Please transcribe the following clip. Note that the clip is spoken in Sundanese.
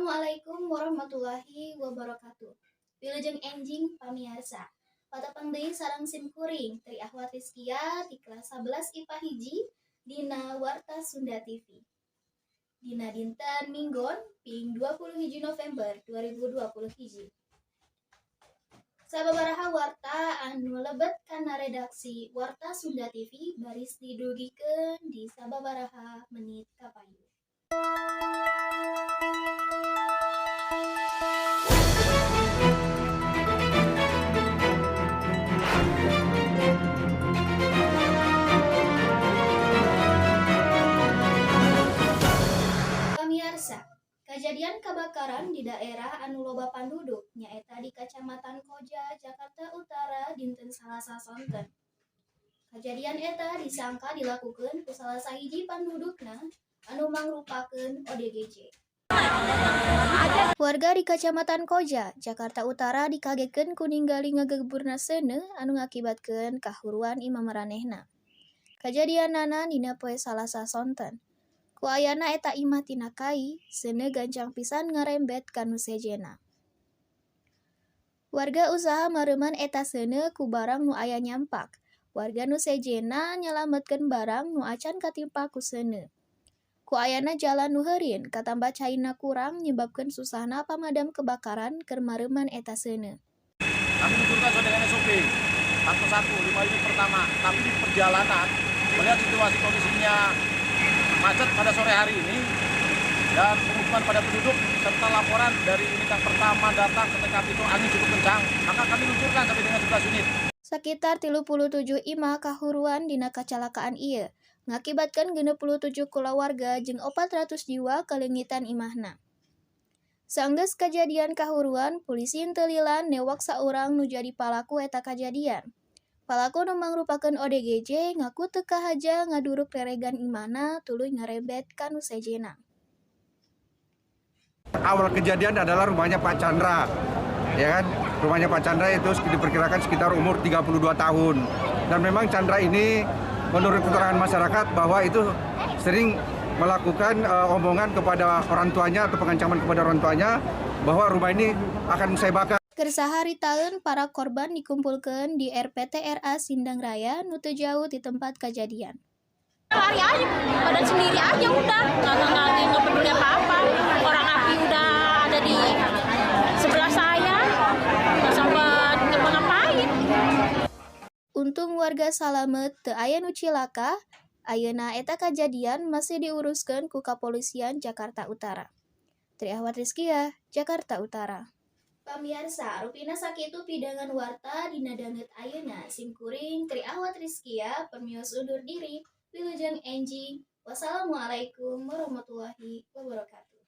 Assalamualaikum warahmatullahi wabarakatuh. Wilujeng enjing, pamiarsa. Patepang deui sareng sim kuring Tri Ahwat Rizkia di kelas 11 IPA 1 dina Warta Sunda TV. Dina dinten Minggon ping 21 November 2021. Sababaraha warta anu lebet kana redaksi Warta Sunda TV baris didugikeun di sababaraha menit kapayun. Pamiarsa, kajadian kebakaran di daerah anu loba panduduk nyaeta di Kacamatan Koja, Jakarta Utara, dinten Salasa sonten. Kajadian eta disangka dilakukeun ku salah sahiji pandudukna anu mangrupakeun ODGJ. Warga di Kacamatan Koja, Jakarta Utara, dikagetkeun ku ningali ngageburna seuneu anu ngakibatkeun kahuruan imah maranehna. Kajadianana dina poe Salasa sonten. Ku ayana eta imah tina kai, seuneu gancang pisan ngarembet ka nu sejenna. Warga usaha mareuman eta seuneu ku barang nu aya nyampak. Warga nu sejenna nyalametkeun barang nu acan katimpa ku seuneu. Ku ayana jalan nu heurin katamba caina kurang nyebabkeun susahna pamadam kebakaran keur mareuman eta seuneu. Kami luncurkan sesuai dengan SOP 41, 5 unit pertama. Tapi di perjalanan melihat situasi kondisinya macet pada sore hari ini dan pemukiman padat penduduk serta laporan dari unit yang pertama datang ke TKP itu angin cukup kencang, maka kami luncurkan sampai dengan 11 unit. Sakitar 37 imah kahuruan dina kacalakaan ieu, ngakibatkeun 67 kulawarga jeung 400 jiwa kaleungitan imahna. Sanggeus kajadian kahuruan, polisi teu lila newak saurang nu jadi palaku eta kajadian. Palaku nu mangrupakeun ODGJ ngaku teu kahaja ngaduruk reregan imahna tuluy ngarebet ka nu sejenna. Awal kejadian adalah rumahnya Pak Chandra, ya kan? Rumahnya Pak Chandra itu diperkirakan sekitar umur 32 tahun. Dan memang Chandra ini menurut keterangan masyarakat bahwa itu sering melakukan omongan kepada orang tuanya atau pengancaman kepada orang tuanya bahwa rumah ini akan saya bakar. Keur saharitaeun para korban dikumpulkeun di RPTRA Sindang Raya nu teu jauh ti tempat kajadian. Lari aja, badan sendiri aja udah, nggak peduli apa-apa. Orang api udah ada di sebelah saya, nggak sempat ngapa-ngapain. Untung warga salamet, teu aya nu cilaka. Ayeuna eta kajadian masih diuruskeun ku Kapolisian Jakarta Utara. Tri Ahwat Rizkia, Jakarta Utara. Pamiarsa, rupina sakitu pidangan warta dina danget ayeuna. Sim kuring Tri Ahwat Rizkia permios undur diri. Wilujeng enjing. Wassalamualaikum warahmatullahi wabarakatuh.